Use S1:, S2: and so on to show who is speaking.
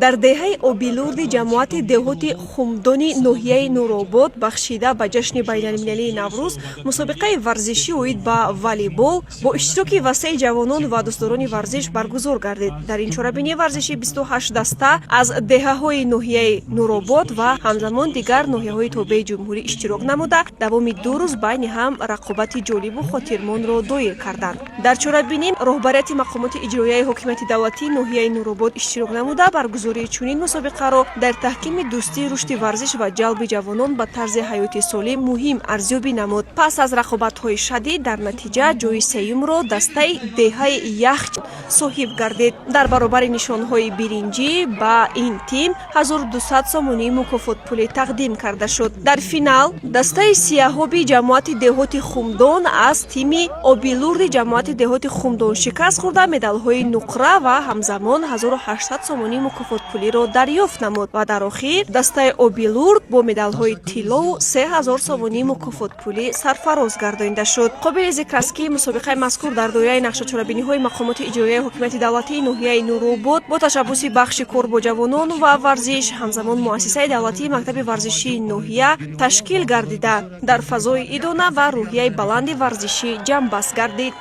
S1: Дар деҳаи Обилурди ҷамоати деҳоти Хумдони ноҳияи Нуробод, бахшида ба ҷашни байналмилалии Наврӯз, мусобиқаи варзишӣ оид ба волейбол бо иштироки васеи ҷавонон ва дӯстдорони варзиш баргузор гардид. Дар ин чорабинии варзишӣ 28 даста аз деҳаҳои ноҳияи Нуробод ва ҳамзамон дигар ноҳияҳои тобеи ҷумҳурӣ иштирок намуда, давоми 2 рӯз байни ҳам рақобати ҷолибу хотирмонро доир карданд. Дар чорабинӣ роҳбарияти мақомоти иҷроияи ҳокимияти давлатии ноҳияи Нуробод иштирок намуда, баргузории чунин мусобиқаро дар таҳкими дӯстӣ, рушди варзиш ва ҷалби ҷавонон ба тарзи ҳаёти солим муҳим арзёбӣ намуд. Пас аз рақобатҳои шадид, дар натиҷа ҷои сеюмро дастаи деҳаи Яхч соҳиб гардид. Дар баробари нишонҳои биринҷӣ ба ин тим 1200 сомонии мукофотпулӣ тақдим карда шуд. Дар финал дастаи Сияҳоби ҷамоати деҳоти Хумдон аз тими Обилурди ҷамоати деҳоти Хумдон шикаст хӯрда, медалҳои нуқра ва ҳамзамон 1800 сомонии мукофотпулиро дарёфт намуд ва дар охир дастаи Обилурд бо медалҳои тиллову 3000 сомонии мукофотпулӣ сарфароз гардонида шуд. Қобили зикр аст, ки мусобиқаи мазкур дар доираи нақшачорабиниҳои мақомоти иҷроияи ҳокимияти давлатии ноҳияи Нуробод бо ташаббуси бахши кор бо ҷавонон ва варзиш, ҳамзамон муассисаи давлатии мактаби варзишии ноҳия ташкил гардида, дар фазои идона ва рӯҳияи баланди варзишӣ ҷамъбаст гардид.